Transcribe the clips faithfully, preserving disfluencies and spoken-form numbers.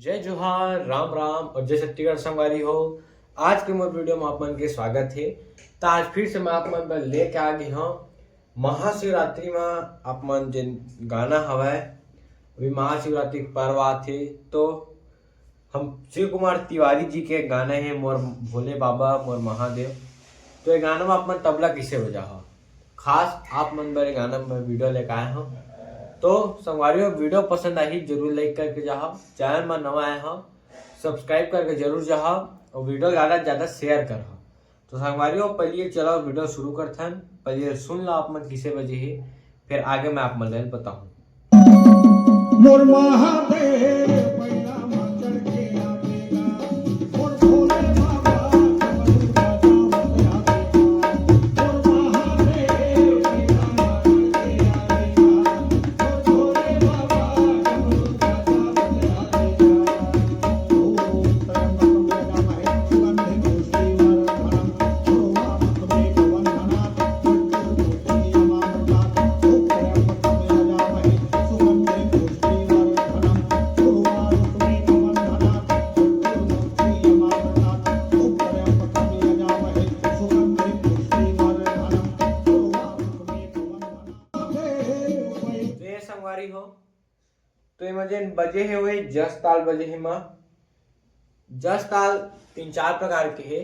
जय जोहार, राम राम और जय छत्तीसगढ़ संगवारी हो। आज के मोर वीडियो में आप मन के स्वागत हे। त आज फिर से मैं आप मन बर लेके आ गे हंव महाशिवरात्रि में आप मन जेन गाना हवय, अभी महाशिवरात्रि के पर्व आथे, तो हम शिव कुमार तिवारी जी के गाना हे मोर भोले बाबा मोर महादेव। तो ये गाना में आप मन तबला किसे बजाहा, खास आप मन बर ये गाना में वीडियो लेके आए हंव। तो संगवारी हो, वीडियो पसंद आही जरूर लाइक करके जाहा, चैनल में नवा आए हंव सब्सक्राइब करके जरूर जाहा और वीडियो ज्यादा से ज्यादा शेयर करहा। तो संगवारी हो, पहले चलो वीडियो शुरू करथन, पहले सुन ला आप मन किसे बजे हे, फिर आगे मैं आप मन ला बताहूं। मोर महादेव पैना मा चढ़ के आवेगा, मोर भोले बाबा डमरू बजावत आवेगा। मोर महादेव पैना मा चढ़ के आवेगा, मोर भोले बाबा डमरू बजावत आवेगा। ओम त्र्यंबकम यजामहे सुगंधिम पुष्टिवर्धनम। तो ये संगवारी हो, तो एमा जेन बजे हे, वही जस ताल बजे हे। एमा जस ताल तीन चार प्रकार के हे,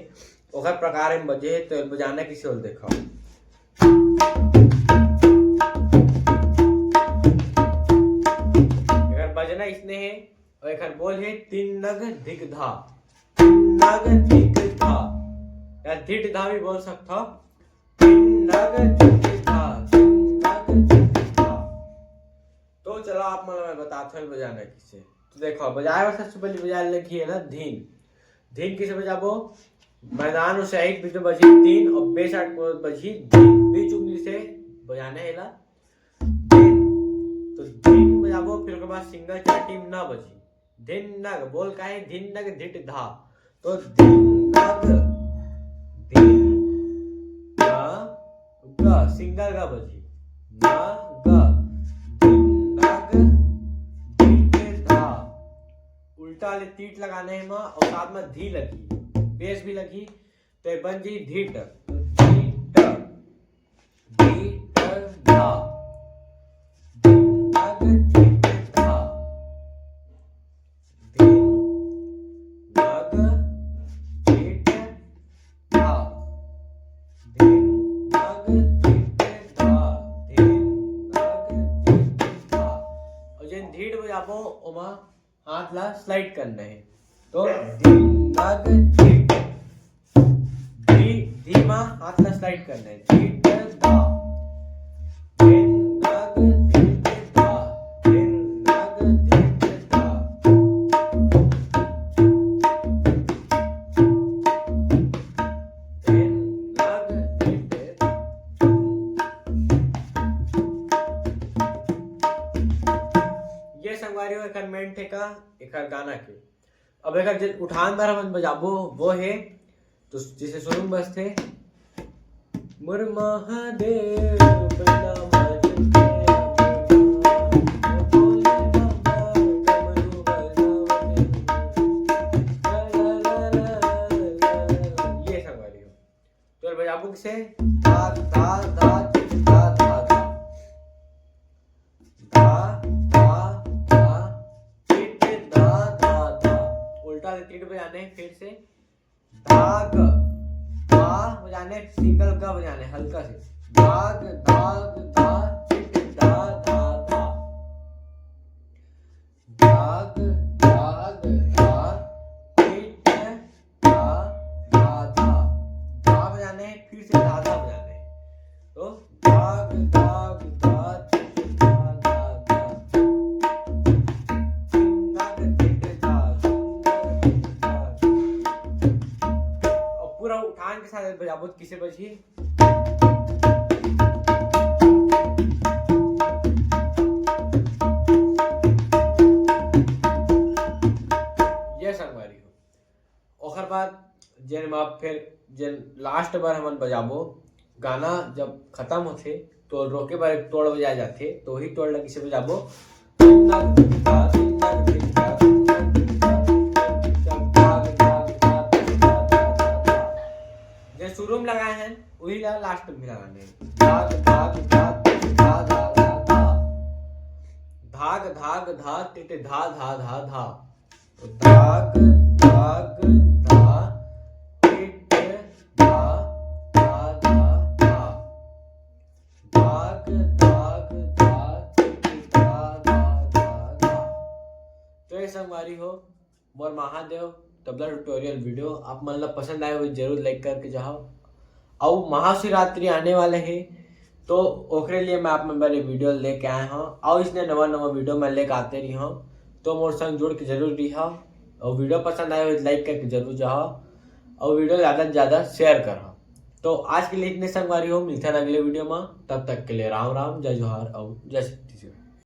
ओकर प्रकार एम बजे हे, तो बजाना किसे होल देखो। एकर बजना इसने हे, और एकर बोल हे तीन नग धिक धा, तीन नग धिक धा, या धिट धा भी बोल सकता हो। तीन नग धिक धा, तीन नग धिक धा। तो चलो आप मन ला मैं बताथों बजाना किसे। तो देखो, बजाए बर सबसे पहले बजाए लगही है ना धीन। धीन किसे बजाबो? मैदान और शहीद बीच में बजी तीन और बेसाट को बजी धीन। बीच उंगली से बजाना है ना धीन। तो धीन बजाबो, फिर ओकर बाद सिंगल चाटी में ना बजी। धिन नग, बोल का हे? धिन नग धिट धा। तो धिन नग, धिन न ग, सिंगल ग बजी, न ग, धिन नग धिट धा। उल्टा ले तीट लगाना हे एमा, और साथ में धी लगी, बेस भी लगी, तो ये बन जी धिट, धिट, धिट धा, धिन नग धिट धा, धिन नग धिट धा, धिन नग धिट धा, धिन नग धिट धा। और जेन धिट बजाबो, ओमा हाथ ला स्लाइड करना है। तो धिन नग धिट, धी, धी मा हाथ ला स्लाइड करना है। धिट धा, धिन नग धिट धा, धिन नग धिट धा, धिन नग धिट धा। ये संगवारी हो एकर मेन ठेका एकर गाना के। अब एकर जे उठान बर हमन बजाबो वो हे, तो जिसे शुरू में बजथे, मोर महादेव पैना मा चढ़ के आवेगा, मोर भोले बाबा डमरू बजावत हे। ला ला ला ला ला ला ला। ये संगवारी हो। तो बजाबो किसे? धा, धा, धा, टिट, धा, धा, धा। धा, धा, धा, टिट, धा, धा, धा। उल्टा से टिट बजाने हैं फिर से। धाग, धा बजाने, सिंगल ग बजाने, हल्का से। धाग, धाग, धा, टिट, धा, धा, धा। धाग, धाग, धा, टिट, धा, धा, धा। धा बजाने, फिर से धा, धा बजाने। तो धाग, धाग, धा, टिट, धा, धा, धा। धाग, टिट, धा, धाग, टिट, धा। और पूरा उठान के साथ बजाबो, किसे बजही? ये संगवारी हो। ओकर बाद जेन मा फिर जेन लास्ट बार हमन बजाबो, गाना जब खत्म होथे तो रोके बर एक टोड़ बजाए जाथे, तो वही टोड़ ला किसे बजाबो? तीन नग धिन धा, तीन नग धिन धा, तीन नग धिन धा, मिला गाने। धाग धाग धा टिट धा धा धा धा। धाग धाग धा टिट धा धा धा धा। धाग धाग धा टिट धा धा धा धा। धाग धाग धा टिट धा धा धा धा। तो ये संगवारी हो, मोर महादेव तबला ट्यूटोरियल वीडियो आप मन ला पसंद आए हुए जरूर लाइक करके जाओ। अउ महाशिवरात्रि आने वाले हे, तो ओकरे लिए मैं आप मन बर ये वीडियो लेके आए हूँ। अउ इसने नवा नवा वीडियो मैं लेके आते रही हूँ, तो मोर संग जुड़ के जरूर रही। अउ वीडियो पसंद आए हुए लाइक करके जरूर जाओ, अउ वीडियो ज़्यादा से ज़्यादा शेयर करो। तो आज के लिए इतने संगवारी हो, मिलते हैं अगले वीडियो में। तब तक के लिए राम राम, जय जोहार अउ जय छत्तीसगढ़।